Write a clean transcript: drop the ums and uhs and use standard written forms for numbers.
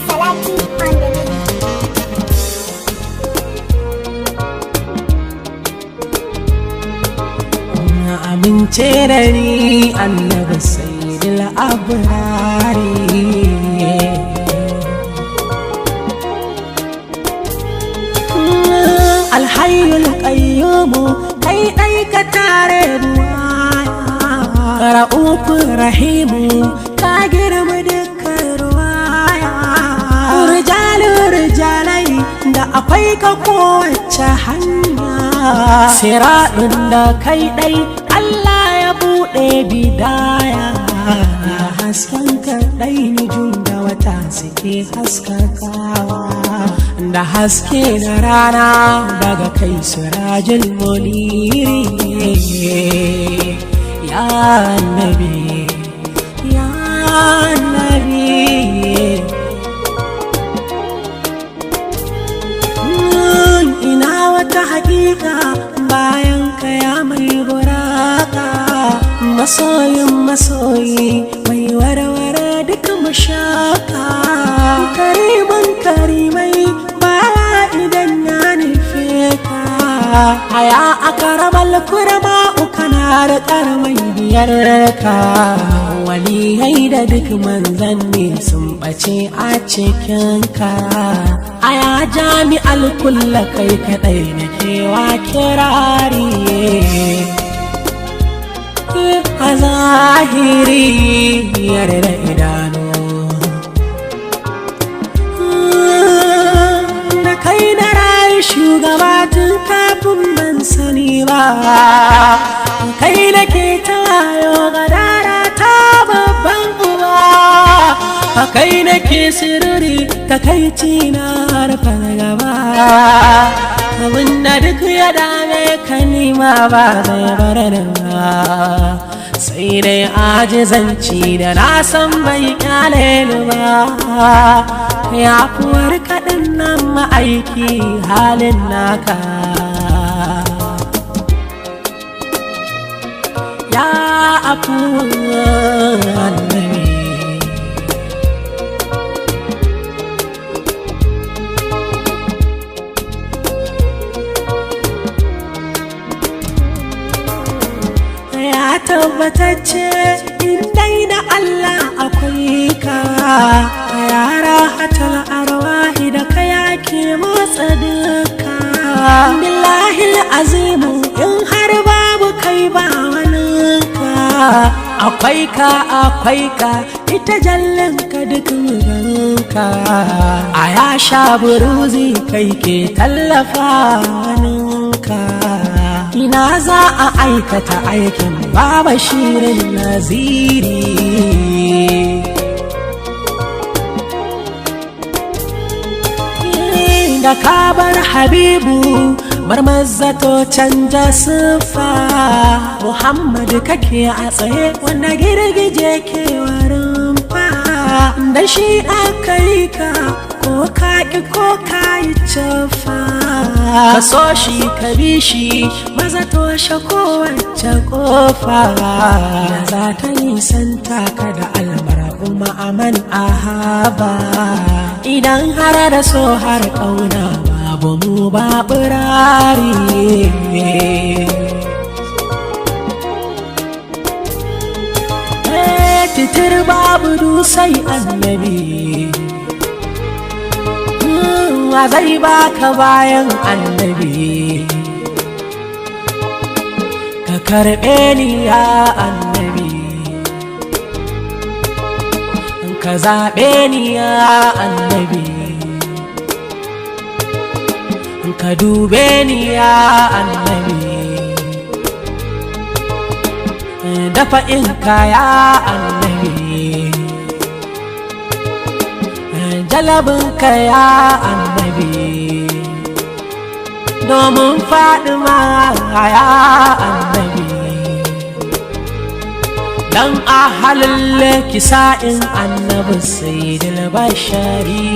Salati on the beat. Amince da ni, annabi sayyidil abrari. Alhayyul qayyumu, kai dai ka tare ruwa. Ra'ufur rahimu, ka girma dukkan ruwaya. Rijalu rijalai, da akwai ka kowace hanya. Siraɗin da kai ɗai Allah ya buɗe bidaya. Hasken kaɗai nujum da wata suke haskakawa, da haske na rana daga kai sirajin muniri. Ya annabi, ya annabi. Ina wata hakika bayan kaya mai buraka, masoyin masoyi mai warware duk mashaka, kariman karimai baya idan ya nufe ka. Haya aka rabal kurama kana da karmai biyar ka, waliyai da duk manzanni sun ɓace a cikin ka. Aya jami'al kulla, kai kaɗai na kewa kirari a zahiri yarda idanu. Da kai na rayu shugaba tun kafin ban sani ba, kai nake ta wayo gadara ta babban uba, kai nake sirri takaici na harfa gaba. Abinda duk ya dame ka nima ba zai bar ni ba, sai dai ajizanci da na san bai kyale ni ba. Ya fuwar kaɗin nan ma'aiki halin naka, ya afuwan annabi. Ya tabbatacce in dai da Allah akwai ka, yara hatal arwahi da kaya ke motsa duka. Billahi azimu, in har babu kai ba wani ka. Akwai ka, akwai ka, ita jallin ka duk ka. A ya sha buruzi, kai ke tallafa waninka. Ina za a aikata aikin baba shirin naziri? Da kabar habibu marmazzato canja siffa, Muhammadu kake a tsaye wanda girgije ke warin fa. Da shi aka yi ka, ko ka ƙi ko ka yi cafa, ka so shi ka bi shi maza toshe kowace kofa da za ta nisanta ka da almara aman ahaba. Idan har da so har ƙauna, babu mu ba birari. Titir babu dusai annabi, wa zai baka bayan annabi? Ka karɓe ni ya annabi, ka zaɓe ni ya annabi, ka dube ni ya annabi, dafa in kaya annabi, jalabin kaya annabi, domin faɗima ya annabi, dan ahalin kisa'in annabi sayyidul bashari.